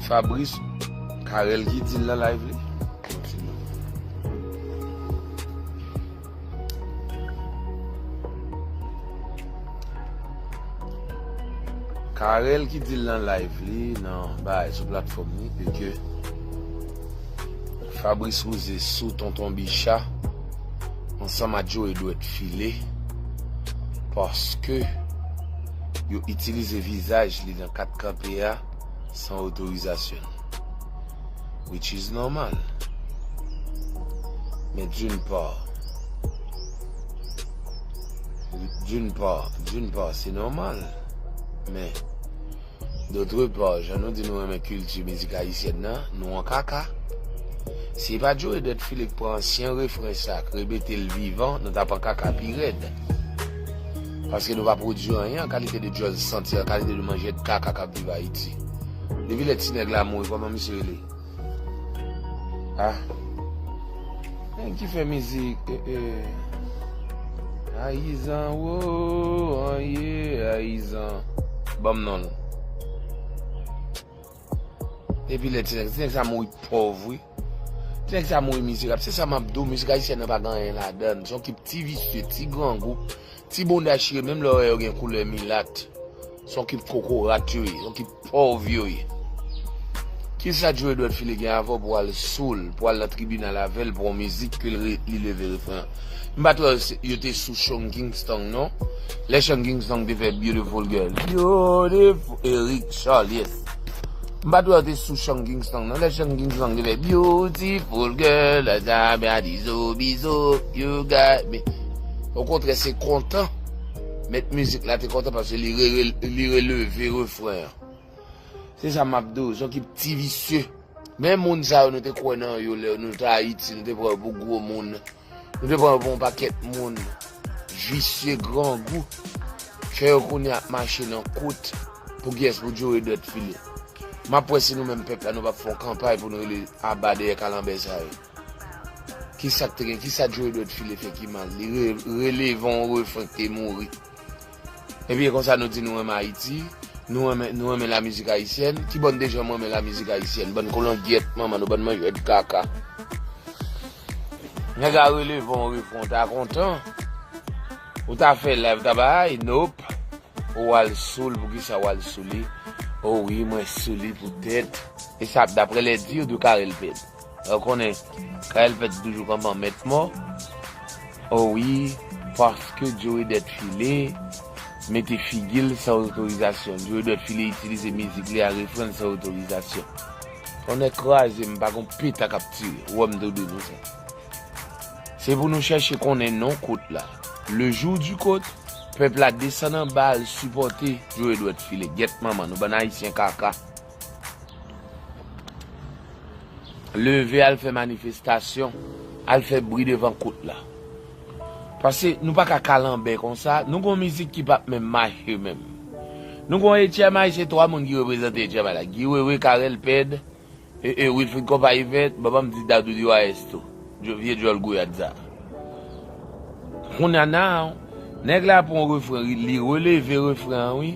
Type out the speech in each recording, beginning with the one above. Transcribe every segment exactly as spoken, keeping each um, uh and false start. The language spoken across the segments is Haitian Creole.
Fabrice, Carel ki di l nan live li. Carel ki di l nan live li, nan bay sou platfòm li, e ke Fabrice Rosé sou Tonton Bicha ansanm ak Joe Edward File, paske yo itilize vizaj li nan kat kanpe a san otorizasyon. Which is normal. Men d'une part, d'une part, d'une part, se nòmal. Men d'autre part, jan nou di nou renmen kilti mizik ayisyèn nan, nou an kaka. Si pa Joe Edward File k pran ansyen refren sa, k remete l vivan, nou t ap an kaka pi rèd. Paske nou pa pwodui anyen an kalite de djòz santi, an kalite de manjèt kaka k ap viv Ayiti. Depi lè ti nèg la mouri, kòman misye rele? Ah. Nèg ki fè mizik, eh, eh. Ayizan, wo, anye, Ayizan. Ban m non l. Depi lè ti nèg, ti nèg sa mouri pòv, wi. Ti nèg sa mouri mizerab. Se sa m ap di w, mizik ayisyèn nan pa gen anyen ladan l. Se yon kip ti visye, ti grangou, ti bonda chire, menm lè w wè yo gen koulè milat. Se yon kip kokorat yo ye, se yon kip pòv yo ye. Kisa Joe Edward File gen avè w pou w al sou l, pou w al nan tribinal avè l pou yon mizik ke l re-, li leve refren an? M pa t wè yo se, yo te sou Sean Kingston, non. Lè Sean Kingston te fè Beautiful Girl. Beautiful, Eric Charles, yes. M pa t wè yo te sou Sean Kingston, non. Lè Sean Kingston te fè Beautiful Girl, la sa, ben, a di zo, bizo, you got me. Okontrè, se kontan. Mèt mizik la te kontan paske li re-, re-, li releve refren an. Se sa m ap di w, se yon kip ti visye. Men moun sa yo, nou te kwè nan yo lè nou te Ayiti, nou te pran yo pou gwo moun. Nou te pran yo pou yon pakèt moun visye, grangou. Fè yo kounye a ap mache nan kout pou kiyès, pou Joe Edward File. M ap wè si nou menm pèp la, nou p ap fè yon kanpay pou nou rele aba dèyè kalanbè sa yo. Kisa k te gen? Kisa Joe Edward File fè ki mal? Li re-, releve yon refren k te mouri. Epi e konsa nou di nou renmen Ayiti, nou renmen, nou renmen lamizik ayisyèn. Ki bòn de jan m renmen lamizik ayisyèn? Bòn kolangyèt manman nou, bòn manjèt kaka. Nèg a releve yon refren, w ta kontan. Ou ta fè live, ou ta bay, nope. Ou al sou l, poukisa w al sou li? O wi, mwen sou li poutèt. E sa, daprè lè di yo, de Carel Ped. Ou konnen, Carel Ped toujou kanpe an mèt mò. O wi, paske Joe Edward File mete figi l san otorizasyon. Joe Edward File itilize mizik li a refren l san otorizasyon. Tonnè kraze m, pa gon peta k ap tire. Ou wè m tou di nou sa. Se pou nou chèche konnen non kout la. Le jour du kout, pèp la desann anba al sipòte Joe Edward File. Gyèt manman nou, bann Ayisyen kaka. Leve al fè manifestasyon, al fè bri devan kout la. Paske nou pa ka kalanbè konsa, nou gon mizik ki p ap menm mache menm. Nou gon H M I, se twa moun ki reprezante H M I la. Guy Wewe, Carel Ped, e, e, Wilfrid Konpa Yvèt, ban m di Dadou D Y S tou. Djo-, vye djòl gouyad sa. Kounye a, nèg la pran refren, li, li releve refren an, wi.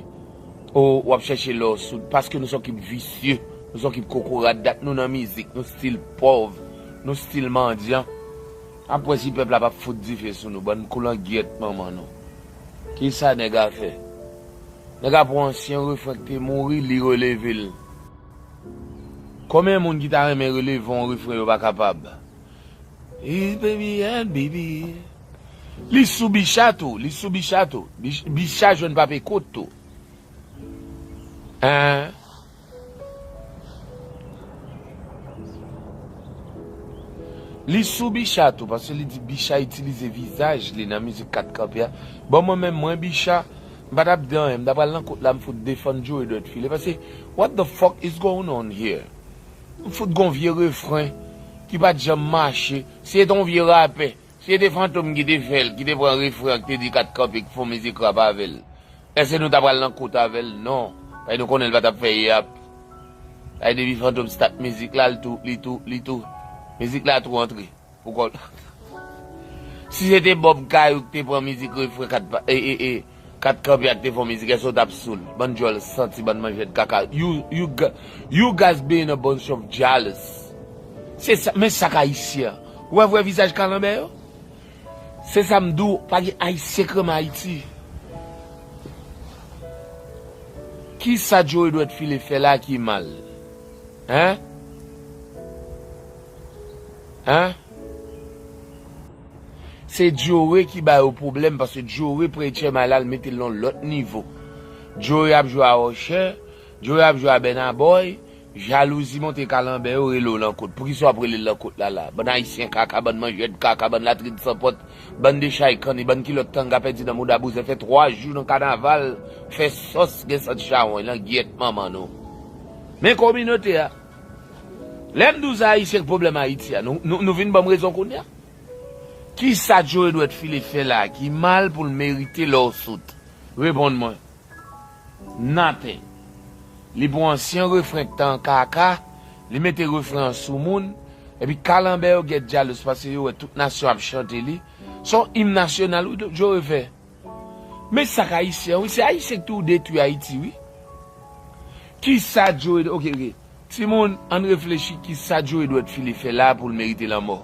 O, w ap chèche lawsuit, paske nou se yon kip visye, nou se yon kip kokorat, dat nou nan mizik, nou still pòv, nou still mandyan. Apre si pèp la p ap fout dife sou nou, bann koulangyèt manman nou. Kisa nèg a fè? Nèg a pran ansyen refren k te mouri, li releve l. Konbyen moun ki ta renmen releve yon refren yo pa kapab? Is baby and baby. Li sou Bicha tou, li sou Bicha tou. Bich-, Bicha jwenn Pape Kout tou. Hein? Li sou Bicha tou, paske li di Bicha itilize vizaj li nan mizik Kat Kanpe a. Bon, mwen menm, mwen Bicha, m pa t ap di anyen, m ta pral nan kout la, m fout defann Joe Edward File, paske what the fuck is going on here? M fout gon vye refren ki pa t janm mache. Si se te yon vye rapè, si se te Fantom ki te fè l, ki te pran refren an, ki te di Kat Kanpe, ki fè yon mizik rap avè l. Èske nou ta pral nan kout avè l? Non. Paske nou konnen l pa t ap fè yap. Paske depi Fantom start mizik la, li tou, li tou, li tou. Mizik la tou antre. Pou kò l. Si se te Bob Kayou ki te pran mizik refren kat pa, e, e, e, Kat kanpe ak te fè yon mizik, èske w t ap sou l? Bann djòl santi, bann manjèt kaka. You, you, ga- you guys being a bunch of jealous. Se sa, men sa k ayisyen. Ou wè vrè vizaj kalanbè yo? Se sa m di w, pa gen ayisyen k renmen Ayiti. Kisa Joe Edward Philippe fè la ki mal? Hein? Hein? Se Joe ki ba yo pwoblèm, paske Joe pran H M I la, l mete l nan lòt nivo. Joe ap jwe a Usher, Joe ap jwe a Burna Boy, jalouzi monte kalanbè yo rele w lankot. Poukisa w ap rele l lankot la la? Bann ayisyen kaka, bann manjèt kaka, bann latrin san pòt, bann dechay kanni, bann kilòt tanga pèdi nan mouda bouzen, fè twa jou nan kanaval, fè sòs gen sant chawony, langyèt manman nou. Men kominote a. Lè m di w se ayisyen k pwoblèm Ayiti a, nou, nou, nou vin ban m rezon kounye a? Kisa Joe Edward Philippe fè la ki mal pou l merite lawsuit? Reponn mwen. Nothing. Li pran ansyen refren k te an kaka, li mete refren an sou moun, epi kalanbè yo gèt djalous paske yo wè tout nasyon ap chante li. Se yon im nasyonal wi Joe fè. Men sa k ayisyen wi, se ayisyen k tou detwi Ayiti wi. Kisa Joe, ok, ok. Timoun, ann reflechi kisa Joe Edward Philippe fè la pou l merite lanmò.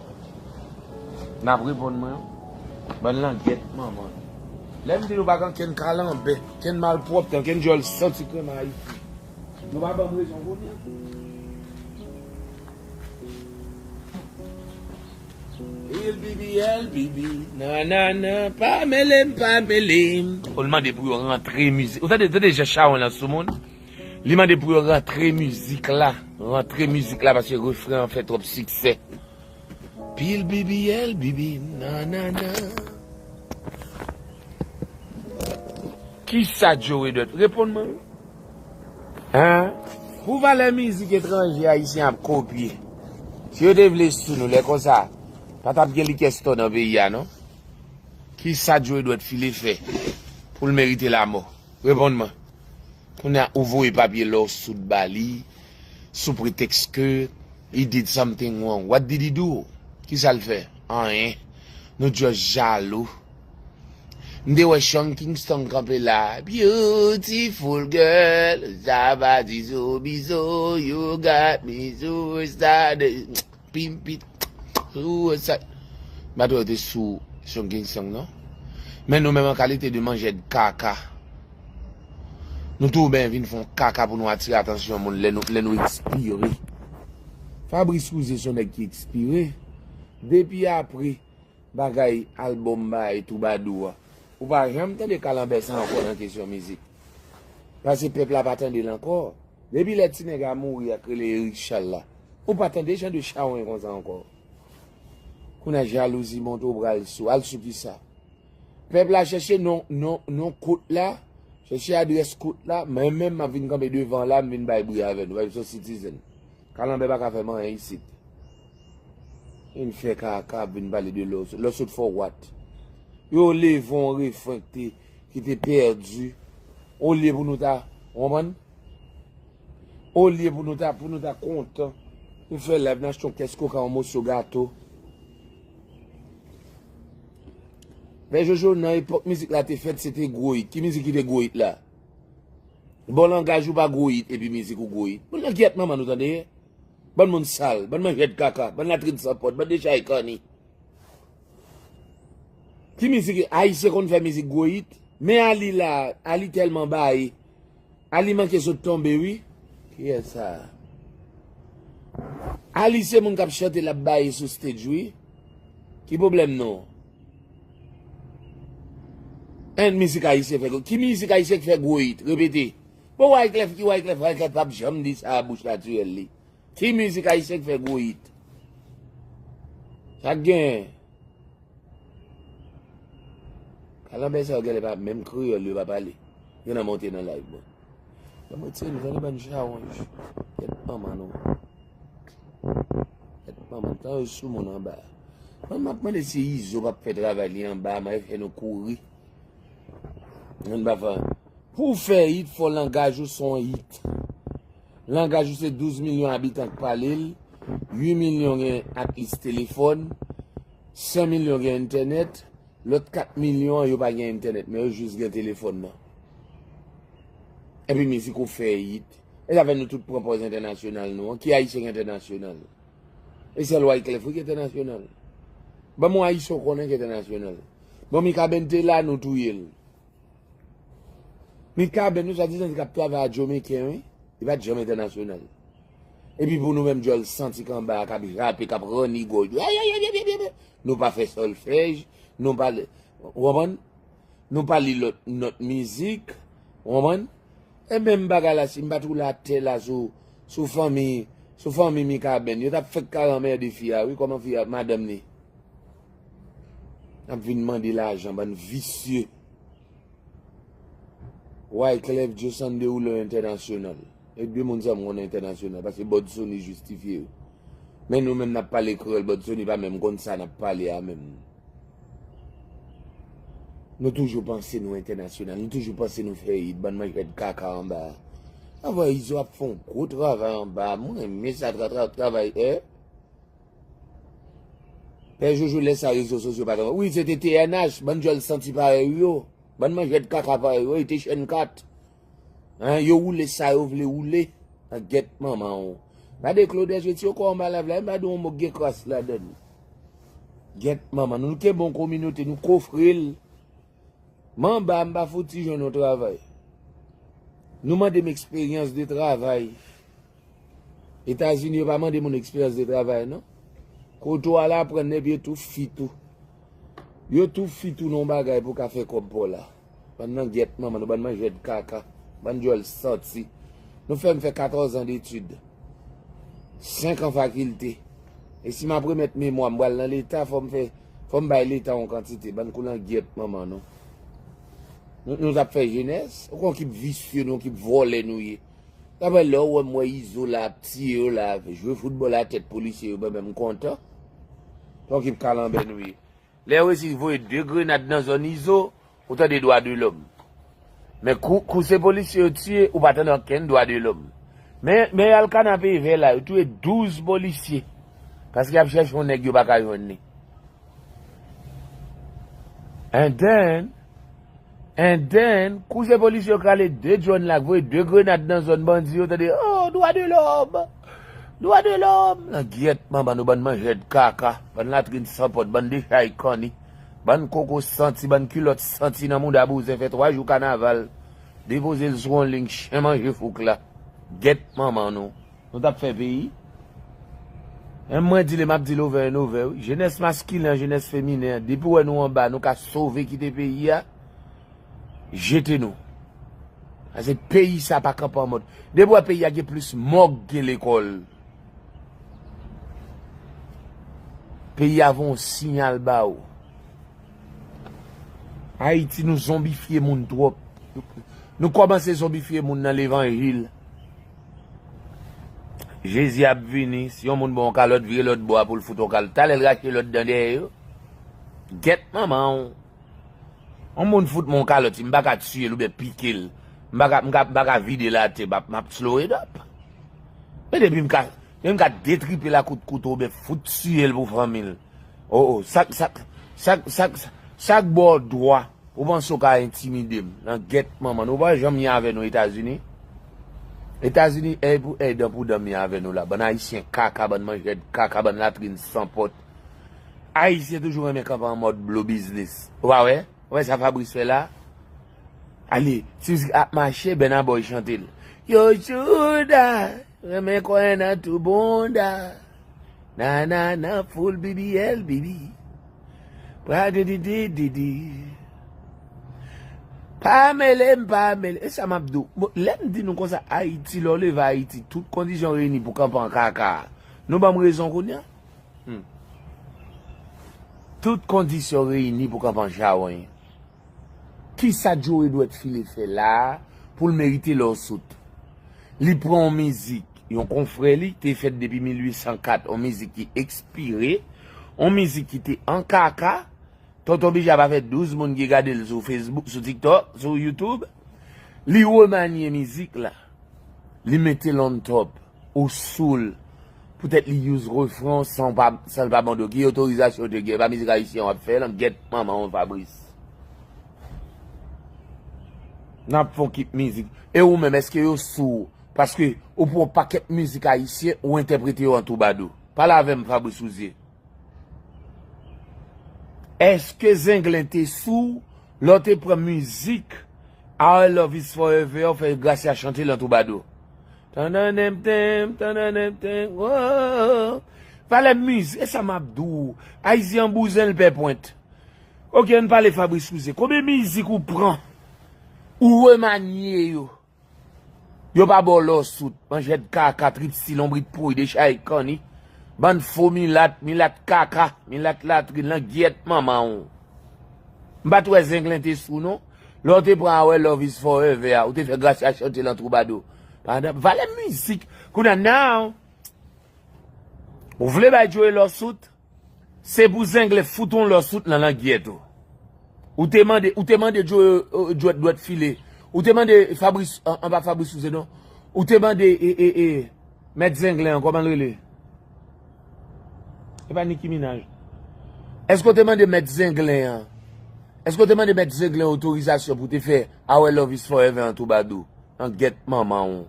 N ap reponn mwen. Bann langyèt manman. Lè m di nou pa gen ankenn kalanbè, ankenn malpwòpte, ankenn djòl santi k renmen Ayiti. Nou pa ban m rezon kounye a. L B B, L B B, nan, nan, nan, pa mele m, pa mele m. Ou l mande pou yo rantre mizik. Ou tande, tande jan chawony lan sou moun? Li mande pou yo rantre mizik la. Rantre mizik la paske refren an fè twòp siksè. Pil bibi, L B B, nan, nan, nan. Kisa Joe Edward? Reponn mwen wi. Hein? Pou valè mizik etranje ayisyen ap kopye. Si yo te vle sou nou lè konsa, pa t ap gen likèstò nan peyi a non. Kisa Joe Edward Philippe fè pou l merite lanmò? Reponn mwen. Kounye a ou voye papye lawsuit ba li sou pretèks ke he did something wrong. What did he do? Kisa l fè? Anyen. Nou just jalou. M te wè Sean Kingston kanpe la. Beautiful girl, sa va di so bizo, you got me so excited. Pimpit. Ou wè sa? M pa t wè yo te sou Sean Kingston non. Men nou menm an kalite de manjèd kaka. Nou tou byen vin fè yon kaka pou nou atire atansyon moun lè nou, lè nou ekspire. Fabrice Couzé se yon nèg ki ekspire. Depi apre bagay albòm bagay Toubadou a, ou pa janm tande kalanbè sa ankò nan kesyon mizik. Paske pèp la pa tande l ankò. Depi lè ti nèg a mouri a k rele Eric Charles la, ou pa tande jan de chawony konsa ankò. Kounye a jalouzi monte w pral sou, al sou kisa? Pèp la chèche non, non, non kot la, chèche adrès kot la, mwen menm m ap vin kanpe devan la, m vin bay bri avè nou, paske m se yon citizen. Kalanbè pa ka fè m anyen isit. Vin fè kaka, vin pale de lawsuit. Lawsuit for what? Yo leve yon refren ki te, ki te pèdi. Olye pou nou ta, w konprann? Olye pou nou ta, pou nou ta kontan, nou fè live, n achte yon kès koka, yon moso gato. Men Jojo, nan epòk mizik la te fèt, se te gwo hit. Ki mizik ki te gwo hit la? Bon, langaj ou pa gwo hit, epi mizik ou gwo hit. Bon, langyèt manman nou tande. Bann moun sal, bann manjèt kaka, bann latrin san pòt, bann dechay kanni. Ki mizik, ayisyen konn fè mizik gwo hit? Men Ali la, Ali tèlman baye. Ali manke sot tonbe wi. Kiyès sa? Ali se moun k ap chante, l ap baye sou stage wi. Ki pwoblèm nou? Enn mizik ayisyen fè gwo. Ki mizik ayisyen k fè gwo hit? Repete. Bon, Wyclef, ki Wyclef? Wyclef p ap janm di sa a bouch natirèl li. Ki mizik ayisyen k fè gwo hit? Sa k genyen? Kalanbè sa yo genlè pa menm kreyòl yo pa pale. Yo nan monte nan live mwen. Ban m retire nou, tande bann chawony. Tèt manman nou. Tèt manman, tan yo sou moun anba. Mwen m ap mande si Izo p ap fè travay li anba, mwen fè nou kouri. Mwen pa fè. Pou w fè hit, fò langaj ou se yon hit. Langaj ou se douz milyon abitan k pale l, uit milyon gen ak lis telefòn, sen milyon gen entènèt, Lòt kat milyon an, yo pa gen entènèt, men yo jis gen telefòn nan. Epi mizik ou fè hit. E sa fè nou tout pran pòz entènasyonal nou an. Ki ayisyen ki entènasyonal? E sèl Wyclef wi ki entènasyonal. Ban m yon ayisyen w konnen ki entènasyonal. Bon, Mikaben te la, nou touye l. Mikaben, nou swadizan di k ap travay a Jamaïcain, wi. Li pa t janm entènasyonal. Epi pou nou menm, djòl santi k anba a, k ap jape, k ap ranni gòj. Ay, ay, ay, ay, ay, ay, ay. Nou pa fè sòlfèj, nou pa, ou konprann? Nou pa li lòt nòt mizik, ou konprann? E menm bagay la, si m pa t woule atè la sou, sou fanmi, sou fanmi Mikaben, yo t ap fèk ka anmède fi a, wi, kòman fi a, madanm li. N ap vin mande lajan, bann visye. Wyclef, Djosande Rouleau entènasyonal. E de moun sa m konnen entènasyonal, paske Bòd Soni jistifye yo. Men nou menm n ap pale kreyòl, Bòd Soni pa menm konn sa n ap pale a menm. Nou toujou panse nou entènasyonal, nou toujou panse nou fè hit, bann manjèt kaka anba a. Avè Izo ap fè yon gwo travay anba a, mwen renmen sa tra, tra, travay, eh. Pè Jojo lè sa rezo sosyo pa t anvan. Wi, se te T N H, bann djòl santi parèy ou yo. Bann manjèt kaka parèy ou yo, e te chèn kat. Hein, yo woule sa yo vle woule. An gèt manman w. Gade Claudès retire kò w anba live la, m pa di w yon mo k gen kras ladan l. Gèt manman nou, nou kenbe yon kominote, nou kofre l. M anba, m pa fouti jwenn yon travay. Nou mande m eksperyans de travay. Etazini, yo pa mande moun eksperyans de travay, non. Kote w al aprann, epi yo tou fit ou. Yo tou fit ou nan yon bagay pou w ka fè kòb pa w la. Bann nan gèt manman nou, bann manjèt kaka, bann djòl santi. Nou fè m fè katòz an detid. Senk an fakilte. E si m ap remèt memwa, m pral nan Leta, fò m fè, fò m bay Leta yon kantite. Bann koulangyèt manman nou. Nou, nou t ap fè jenès. Ou konn ki visye nou, ki vòlè nou ye. Daprè lè w wè m wè Izo la ap tiye yo la, jwe foutbòl a tèt polisye yo, mwen menm m kontan. Tanki m kalanbè nou ye. Lè yo resi voye de grenad nan zòn Izo, ou tande dwa de lòm. Men kou, kou se polisye yo tiye, ou pa tande okenn dwa de lòm. Men, men y al kanapevè la, yo touye douz polisye. Paske y ap chèche yon nèg yo pa ka jwenn li. And then, and then, kou se polisye yo k rale de drone la, k voye de grenad nan zòn bandi yo, tande, oh, dwa de lòm! Dwa de lòm! Nan gyèt manman nou bann manjèt kaka, bann latrin san pòt, bann dechay kanni, bann koko santi, bann kilòt santi nan mouda bouzen, fè twa jou kanaval, depoze l sou yon ling, chen manje fouk la. Gyèt manman nou. Nou t ap fè peyi. Menm mwen di li, m ap di l over and over, wi. Jenès maskilen an, jenès feminen an, depi w wè nou anba, nou ka sove kite peyi a, jete nou. Paske peyi sa pa kanpe an mòd. Depi w wè peyi a gen plis mòg ke lekòl, peyi a voye yon siyal ba ou. Ayiti, nou zonbifye moun twòp. Nou kòmanse zonbifye moun nan levanjil. Jezi ap vini, si yon moun ba w yon kalòt, vire lòt bò a pou l fout w yon kalòt. Talè l rache lòt dan dèyè yo. Gèt manman w. Yon moun fout mwen yon kalòt, si m pa ka tiye l oubyen pike l, m pa ka, m ka, m pa ka vide l atè, m ap, m ap slow it up. Men depi m ka, depi m ka detripe l ak kout kouto oubyen fout tiye l pou fanmi l. Oh, oh, sa k, sa k, sa k, sa k, sa k ba w dwa, ou panse w ka entimide m? Nan gèt manman nou, ou pa janm ye avè nou Etazini. Etazini, èy pou èy, dan pou dan, m ye avè nou la. Bann Ayisyen kaka, bann manjèt kaka, bann latrin san pòt. Ayisyen toujou renmen kanpe an mòd blow business. Ou pa wè? Ou wè sa Fabrice fè la? Ale, ti mizik ap mache, Burna Boy chante l. Yo Juda, renmen kò nan tou bonda. Nanana, full B B L, B B. Pra di di di di di. Pa mele m, pa mele. E sa m ap di w. Bon, lè m di nou konsa, Ayiti, lè w leve Ayiti, tout kondisyon reyini pou kanpe an kaka. Nou ban m rezon kounye a? Hmm. Tout kondisyon reyini pou kanpe an chawony. Kisa Joe Edward Philippe fè la a pou l merite lawsuit? Li pran yon mizik, yon konfrè li, te fèt depi mil uit san kat, yon mizik ki ekspire, yon mizik ki te an kaka, Tonton Bija pa fè douz moun ki gade l sou Facebook, sou TikTok, sou YouTube. Li remanye mizik la. Li mete l on top. Ou sou l. poutèt li use refren san w pa, san l pa mande w. Ki otorizasyon w te gen? E pa mizik ayisyen w ap fè, lan gyèt manman w, Fabrice. N ap fè yon kit mizik. E ou menm, èske yo sou w? Paske ou pran yon pakèt mizik ayisyen, ou entèprete yo an twoubadou. Pale avè m, Fabrice Souzier. Èske Zenglen te sou w lè w te pran mizik Our Love Is Forever, ou fè Gracia chante l an twoubadou? Tandandenmtenm, tandandenmtenm, woah. Valè mizik, e sa m ap di w. Ayisyen an bouzen, l pè pwent. Oke, ann pale Fabrice Souzier. Konbyen mizik ou pran, ou remanye yo? Yo pa ba w lawsuit, manjèt kaka, tripsi, lonbrit pouri, dechaye kanni. Bann fo milat, milat kaka, milat latrin, lan gyèt manman w. M pa t wè Zenglen te sou w non. Lè w te pran Our Love Is Forever a, ou te fè Gracia chante l an twoubadou. Pandan, valè mizik. Kounye a now, ou vle bay Joe lawsuit? Se pou Zenglen fout yon lawsuit nan langyèt ou. Ou te mande, ou te mande Joe, euh, dwèt, dwèt file. Ou te mande Fabrice, an, anba Fabrice Souzier non. Ou te mande, e, e, e, mèt Zenglen an, kòman l rele? E pa Nicki Minaj. Èske w te mande mèt Zenglen an? Èske w te mande mèt Zenglen otorizasyon pou te fè Our Love Is Forever an twoubadou? An gyèt manman w.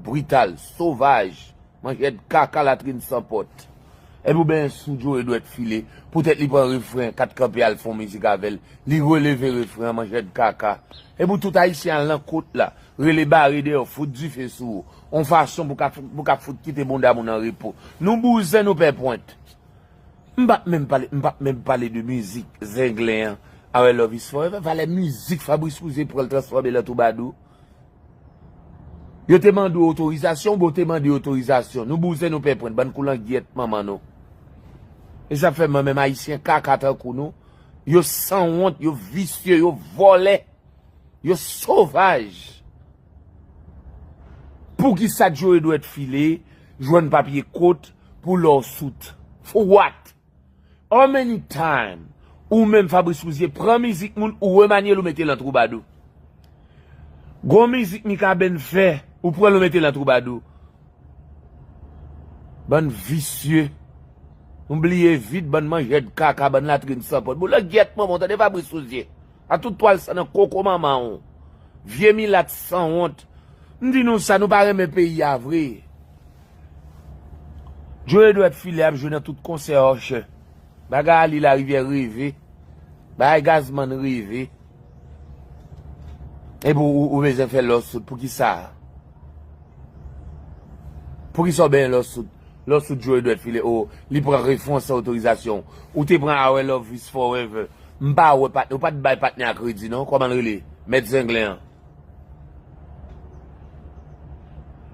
Brital, sovaj. Manjèt kaka, latrin san pòt. Epi w benyen sou Joe dwèt file. Poutèt li pran refren, Kat Kanpe al fè yon mizik avè l. Li releve refren an, manjèt kaka. Epi w tout ayisyen al nan kot la. Rele bare dèyè w, fout dife sou ou. Yon fason pou ka, pou ka fout kite bounda moun an repo. Nou bouzen, nou pè pwent. M p ap menm pale, m p ap menm pale de mizik Zenglen an. Our Love Is Forever. Valè mizik Fabrice Souzier pran l transfòme l an twoubadou. Yo te mande w otorizasyon, oubyen w te mande yo otorizasyon. Nou bouzen, nou pè pwent, bann kou langyèt manman nou. E sa fè mwen menm ayisyen kaka tankou nou. Yo sanwont, yo visye, yo vòlè, yo sovaj. Poukisa Joe dwèt file, jwenn papye kot pou lawsuit? For what? How many time ou menm Fabrice Souzier pran mizik moun, ou remanye l, ou mete l an twoubadou? Gon mizik Mikaben fè, ou pran l, ou mete l an twoubadou. Bann visye. Nou bliye vit, bann manjèt kaka, bann latrin san pòt. Bon, langyèt manman w, tande Fabrice Souzier. A tout twal san nan koko manman w. Vye milat sanwont. M di nou sa, nou pa renmen peyi a vre. Joe dwèt file ap jwe nan tout konsè Usher. Bagay Ali Larivière rive. Bagay Gazman rive. Epi ou, ou, ou bezwen fè lawsuit. Poukisa? Poukisa w benyen lawsuit? Lawsuit Joe dwèt file, o, li pran refren san otorizasyon. Ou te pran Our Love Is Forever. M pa wè patnè, ou pa t bay patnè a kredi non. Kòman l rele? Mèt Zenglen an.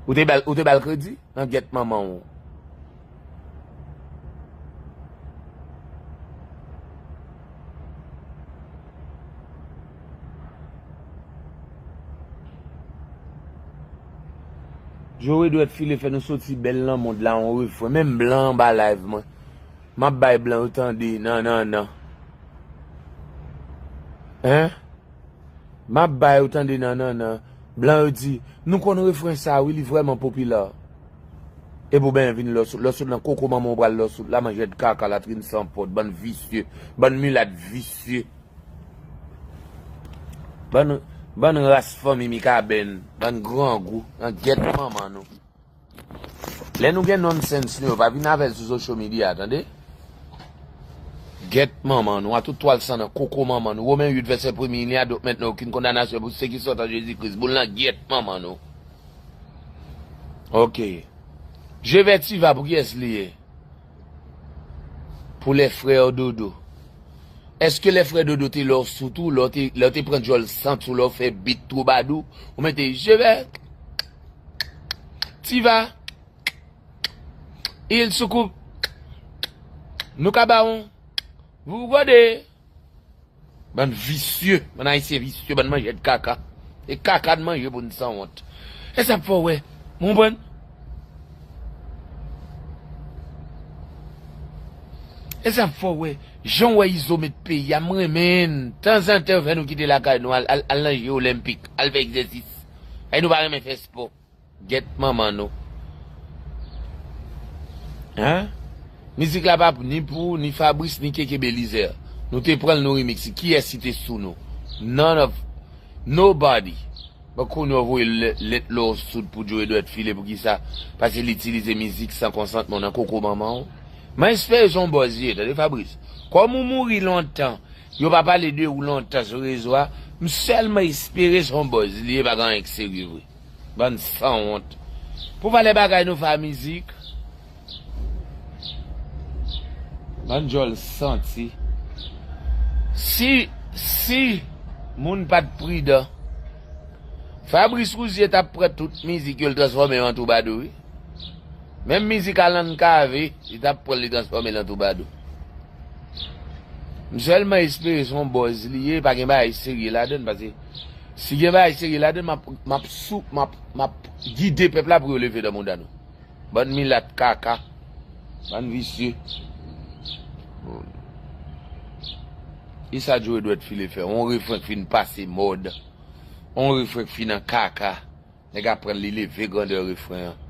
Ou te ba l, ou te ba l kredi? Nan gyèt manman w. Joe dwèt file fè nou soti bèl nan mond la, yon refren. Menm blan anba live mwen. M ap bay blan yo tande, nan, nan, nan. Hein? M ap ba yo tande nan, nan, nan. Blan yo di, nou konn refren sa wi, li vrèman popilè. Epi w benyen vin lawsuit, lawsuit nan koko manman w pral lawsuit la, manjèt kaka, latrin san pòt, bann visye, bann milat visye. Bann, bann ras fanmi Mikaben, bann grangou, nan gyèt manman nou. Lè nou gen nonsense nou yo, pa vin avè l sou social media, tande? Gyèt manman nou, a tout twal san nan koko manman nou. Women uit vèsè premye, il n'y a donc maintenant aucune condamnation pour ceux qui sont en Jésus-Christ. Boul nan gyèt manman nou. Ok. Je vais, tu vas, pou kiyès li ye? Pou les frères Dodo. Èske les frères Dodo te lawsuit ou, lè w te, lè w te pran djòl sant ou, lè w fè beat twoubadou, ou mete je vais, tu vas, il soucoupe, nou ka ba w, vous gode. Bann visye, bann ayisyen visye, bann manjèt kaka. E kaka n manje pou n sanwont. E sa fè w wè, m konprann. E sa fè w wè, jan w wè Izo met peyi a, m renmen n. Tanzantan yo fè nou kite lakay nou, al, al, al nan je olenpik, al fè egzèsis. Ay nou pa renmen fè spò. Gyèt manman nou. Hein? Mizik la pa ni pou ou, ni Fabrice, ni Keke Belizaire. Nou te pran l, nou remix li. Kiyès ki te sou nou? None of, nobody. Bon, kounye a w voye lè- lèt lawsuit pou Joe Edward File, poukisa? Paske li itilize mizik san konsantman w nan koko manman w. Mwen espere se yon buzz li ye, tande Fabrice. Kòm ou mouri lontan, yo pa pale de ou lontan sou rezo a, m sèlman espere se yon buzz li ye, pa gen anyen k serye vre. Bann sanwont. Pou valè bagay nou fè a mizik. Bann djòl santi. Si, si moun pa t pridan, Fabrice Rouzier t ap pran tout mizik yo, l transfòme yo an twoubadou, wi. Menm mizik Alan Cavé, li t ap pran l, li transfòme l an twoubadou. M sèlman espere se yon buzz li ye, pa gen bagay serye ladann, paske si gen bagay serye ladann, m ap, m ap sou, m ap, m ap gide pèp la pou yo leve nan mouda nou. Bann milat kaka, bann visye. Kisa Joe Edward File fè? On refren k fin pase mòd, on refren k fin nan kaka. Nèg ap pran li leve grandè refren an.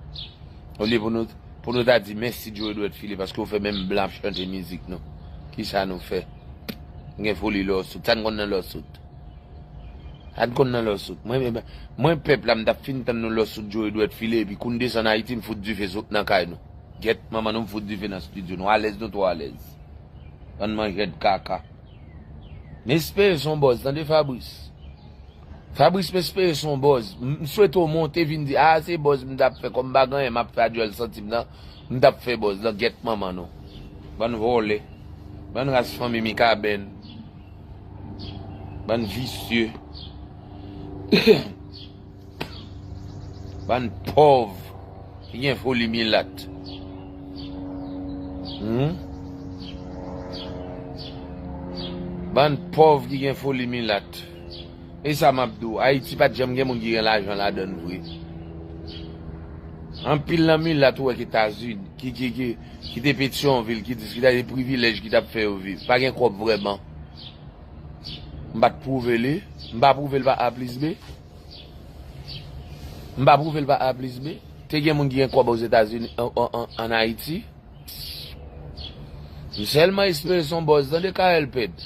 Olye pou nou, pou nou ta di mèsi Joe Edward File paske w fè menm blan ap chante mizik nou. Kisa nou fè? Gen foli lawsuit. Sa n konn nan lawsuit? Sa n konn nan lawsuit? Mwen, mwen, mwen pèp la, m t ap fin tann nou lawsuit Joe Edward File, epi kou n desann Ayiti, m fout dife sot nan kay nou. Gyèt manman nou, m fout dife nan estidyo nou. Alèz nou twò alèz. Bann manjèd kaka. M espere se yon buzz, tande Fabrice. Fabrice, m espere se yon buzz. M, m swete w monte vin di, a, se buzz m t ap fè, kòm m pa gen anyen m ap fè a djòl santi m nan, m t ap fè buzz lan, gyèt manman nou. Bann vòlè. Bann ras fanmi Mikaben. Bann visye. Bann pòv ki gen foli milat. Hmm? Bann pòv ki gen foli milat. E sa m ap di w, Ayiti pa t janm gen moun ki gen lajan ladann vre. Anpil nan milat ou wè ki Etazini, ki, ki, ki, ki te Petyonvil, ki di ki ta gen privilèj ki t ap fè yo viv. Pa gen kòb vrèman. M pa t pwouve li. M pa pwouve l pa A plis B. M pa pwouve l pa A plis B. Te gen moun ki gen kòb Ozetazini, an, an, an, ann Ayiti. M sèlman espere se yon buzz, tande Carel Ped.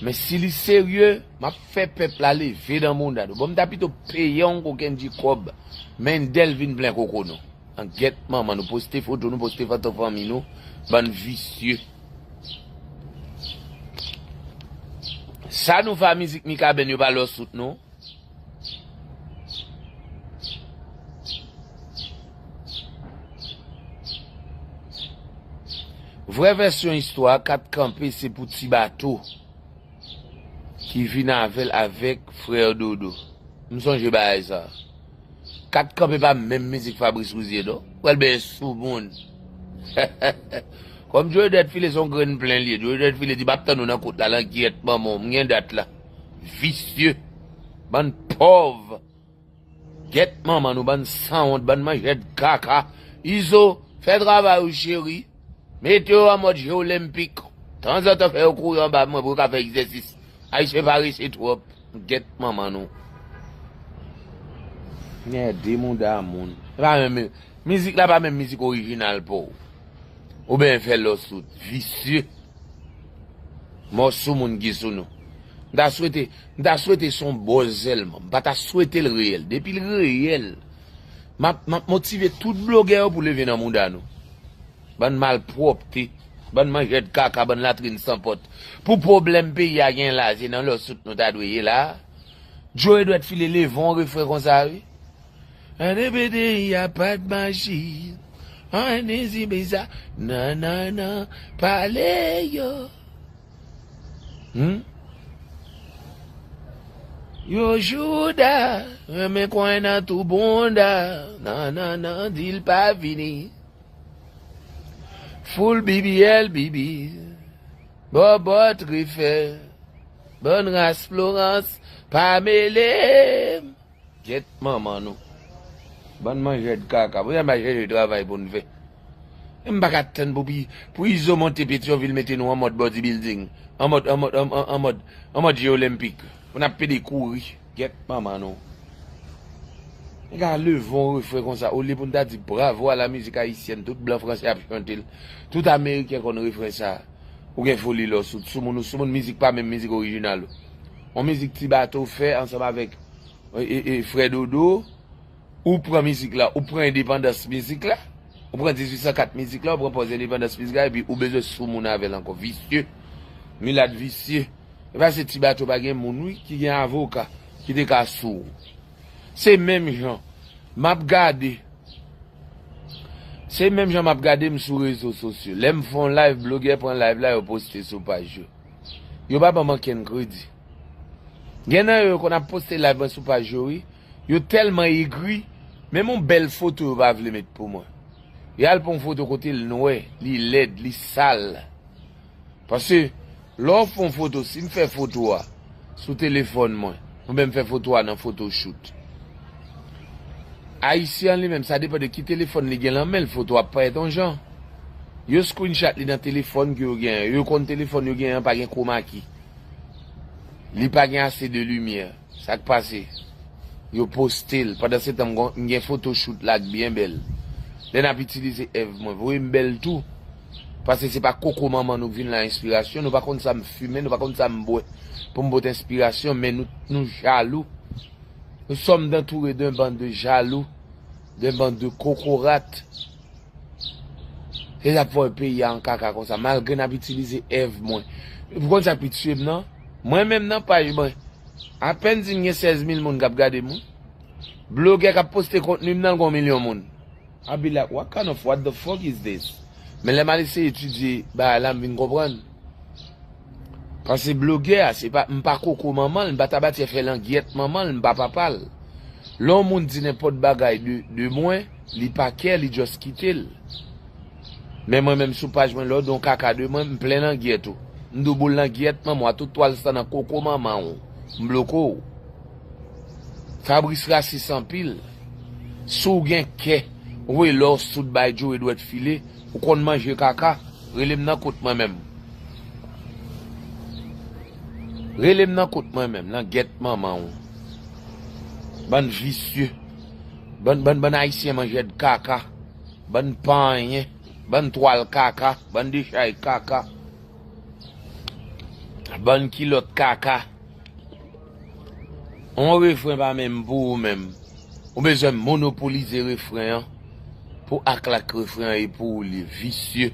Men si li serye, m ap fè pèp la leve nan mouda nou. Bon, m ta pito peye yon kokenn ti kòb, Mendel vin plen koko nou. An gyèt manman nou, poste foto nou, poste foto fanmi nou, bann visye. Sa nou fè a mizik Mikaben yo pa lawsuit nou. Vrè vèsyon istwa a, Kat Kanpe se pou Ti Bato ki vin avè l avèk Frè Dodo. M sonje bagay sa. Kat Kanpe pa menm mizik Fabrice Rouzier non. Pral benyen sou moun. Kòm Joe Edward File se yon grenn plen li ye. Joe Edward File di m ap tann ou nan kout la, lan gyèt manman w, m gen dat la. Visye. Bann pòv. Gyèt manman nou, bann sanwont, bann manjèd kaka. Izo, fè travay ou cheri. Mete yo an mòd je olenpik. Tanzantan fè yo kouri anba mwen pou yo ka fè egzèsis. Ayisyen parese twòp. Gyèt manman nou. Mède mouda moun. E pa menm, mizik la pa menm mizik orijinal pa w. Oubyen fè lawsuit. Visye. Mò sou moun ki sou nou. M ta swete, m ta swete se yon buzz sèlman. M pa ta swete l reyèl. Depi l reyèl, m ap, m ap motive tout blogè yo pou leve nan mouda nou. Bann malpwòpte, bann manjèd kaka, bann latrin san pòt. Pou pwoblèm peyi a gen la, se nan lawsuit nou ta dwe ye la. Joe Edward File leve yon refren konsa wi. Ane peyi a pa t maji. Ane zi bizar. Nan, nan, nan, pale yo. Hmm? Yo jouda, renmen konyen nan tou bounda. Nan, nan, nan, di l pa vini. Foul B B L B B. Bòbòt refè. Bann ras Florence, pa mele m. Gyèt manman nou. Bann manjèd kaka. Pou n al chèche travay pou n fè. M pa ka tann pou pi, pou Izo monte Petyonvil mete nou an mòd bodybuilding. An mòd, an mòd, an, an, an mòd, an mòd je olenpik. Pou n ap pede kouri. Gyèt manman nou. Nèg a leve yon refren konsa, olye pou n ta di bravo a la mizik ayisyèn, tout blan franse ap chante l, tout ameriken konn refren sa. Ou gen foli lè w sou, soumoun, ou soumoun, mizik pa menm mizik orijinal ou. Yon mizik Ti Bato fè ansanm avèk e, e, e, Frè Dodo, ou pran mizik la, ou pran endepandans mizik la, ou pran dizuit san kat mizik la, ou pran pòz endepandans mizik la, epi ou bezwen soumoun avè l ankò. Visye. Milat visye. E pa se Ti Bato pa gen moun, wi, ki gen avoka, ki te ka sou ou. Se menm jan. M ap gade. Se menm jan m ap gade m sou rezo sosyo. Lè m fè yon live, blogè pran live la, yo poste sou paj yo. Yo pa ban m ankenn kredi. Gen nan yo, yo konn ap poste live mwen sou paj yo, wi. Yo tèlman egri, menm yon bèl foto yo pa vle met pou mwen. Yo al pran yon foto kote l nwè, li lèd, li sal. Paske, lè w fè yon foto, si m fè foto a sou telefòn mwen, oubyen m fè foto a nan photoshoot, Ayisyen an li menm, sa depann de ki telefòn li gen nan men l, foto a ap parèt yon jan. Yo screenshot li nan telefòn ke yo genyen. Yo konn telefòn yo genyen an pa gen chroma key. Li pa gen ase de limyè. Sa k pase? Yo poste l. Pandan se tan, m gon- m gen photoshoot la k byen bèl. Lè n ap itilize èv mwen, voye m bèl tou. Paske se pa koko manman nou k vin la enspirasyon. Nou pa konn sa m fimen, nou pa konn sa m bwè pou m pote enspirasyon, men nou, nou jalou. Nous sommes entourés d'un bande de jaloux, d'un bande de kokorat. Se sa k fè peyi a an kaka konsa, malgre n ap itilize èv mwen. Ou konn sa k pi tiye m nan? Mwen menm nan paj mwen, apèn si m gen sèz mil moun k ap gade m, wi. Blogè k ap poste kontni m nan, l gen yon milyon moun. I be like, what kind of, what the fuck is this? Men lè m al eseye etidye bagay la, m vin konprann. Paske blogè a, se pa, m pa koko manman l, m pa tabatyè fè langyèt manman l, m pa papa l. Lè yon moun di nenpòt bagay de, de mwen, li pa kè, li just kite l. Men mwen menm sou paj mwen, lè w di yon kaka de mwen, m plen langyèt ou. M di w boul langyèt manman w a, tout twal san nan koko manman w. M bloke w. Fabrice rasis anpil. Si w gen kè, ou wè lè w soud bay Joe dwèt file, ou konn manje kaka, rele m nan kont mwen menm. Rele m nan kont mwen menm, langyèt manman w. Bann visye. Bann, bann, bann ayisyen manjèd kaka. Bann pa anyen. Bann twal kaka. Bann dechay kaka. Bann kilòt kaka. On refren pa menm pou ou menm. Ou bezwen monopolize refren an pou aklak refren an e pou ou li ye, visye.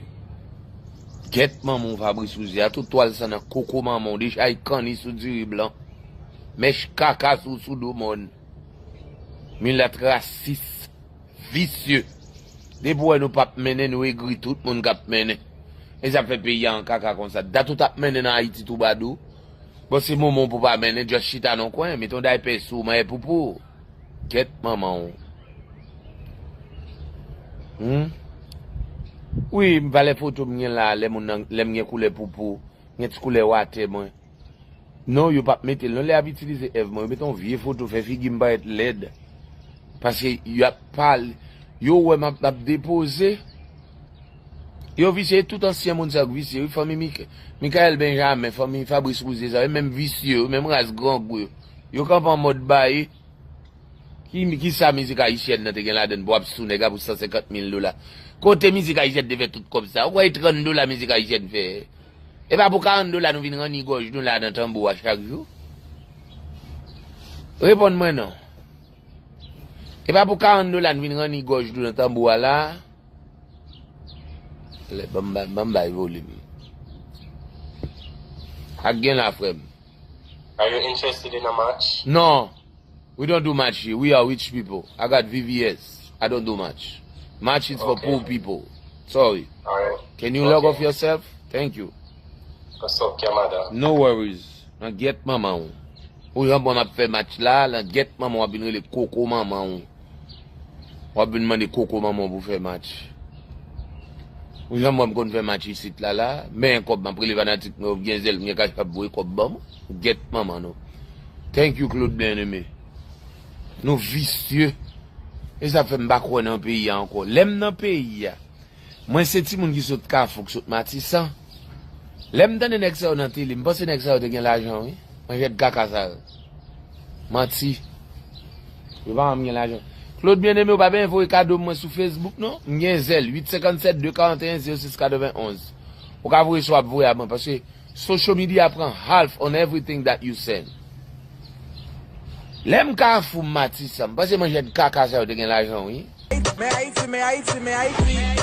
Gèt manman w Fabrice Rouzier, a tout twal san nan koko manman w, dechay kanni sou diri blan. Mèch kaka sou, sou do mòn. Milat rasis. Visye. Depi w wè nou p ap mennen, nou egri tout moun k ap mennen. E sa fè peyi a an kaka konsa. Dat ou t ap mennen nan Ayiti twoubadou. Bon, se moman w pou pa mennen, just chita nan kwen, mete yon daypè sou w, manyen poupou. Gèt manman w. Hmm? Wi, m valè foto m gen la, lè moun nan, lè m gen koulè poupou, gen ti koulè watè mwen. Non, yo p ap mete l non. Lè y ap itilize èv mwen, yo mete yon vye foto, fè figi m parèt lèd. Paske y ap pale, yo wè m ap, m ap depoze. Yo visye, tout ansyen moun sa yo k visye, wi, fanmi Mik-, Michael Benjamin, fanmi Fabrice Rouzier sa, yo menm visye, yo menm ras grangou yo. Yo kanpe an mòd baye. Ki, ki sa mizik ayisyèn nan te gen ladann pou w ap sou nèg la pou san senkant mil dola? Kote mizik ayisyèn te fè tout kòb sa? Ou kwè e trant dola mizik ayisyèn fè? E pa pou karant dola nou vin ranni gòj nou la nan tanbou a chak jou? Reponn mwen non. E pa pou karant dola nou vin ranni gòj nou nan tanbou a la? Lè, ban m ba-, ban m bay volim. Ak gen la, frè m. Are you interested in a match? Non. We don't do match here. We are rich people. I got V V S. I don't do match. Match is for Okay. poor people. Sorry. All right. Can you log Okay. off yourself? Thank you. That's okay, madam. No worries. Nan gyèt manman w. Ou jan mwen m ap fè match la, nan gyèt manman w ap vin rele koko manman w. W ap vin mande koko manman w pou fè match. Ou jan mwen m konn fè match isit la la, men kòb m ap rele fanatik mwen yo, gen zèl, m gen kach ap voye kòb ban mwen. Gyèt manman nou. Thank you, Claude Bien-Aimé. Nou visye. E sa fè m pa kwè nan peyi a ankò. Lè m nan peyi a, mwen se timoun ki sot Kafou, ki sot Matisan. Lè m tande nèg sa yo nan tele, m panse nèg sa yo te gen lajan, wi. Manjèt kaka sa yo. Manti. Yo pa janm gen lajan. Claude Bien-Aimé, ou pa bezwen voye kado mwen sou Facebook non. M gen zèl, uit senkanntsèt de karanteyen zewo sis katrevenonz. Ou ka voye sa w ap voye a mwen, paske social media pran half on everything that you send. Lè m Kafou, m Matisan, m panse manjèt kaka sa yo te gen lajan wi. Men Ayiti, men Ayiti, men Ayiti.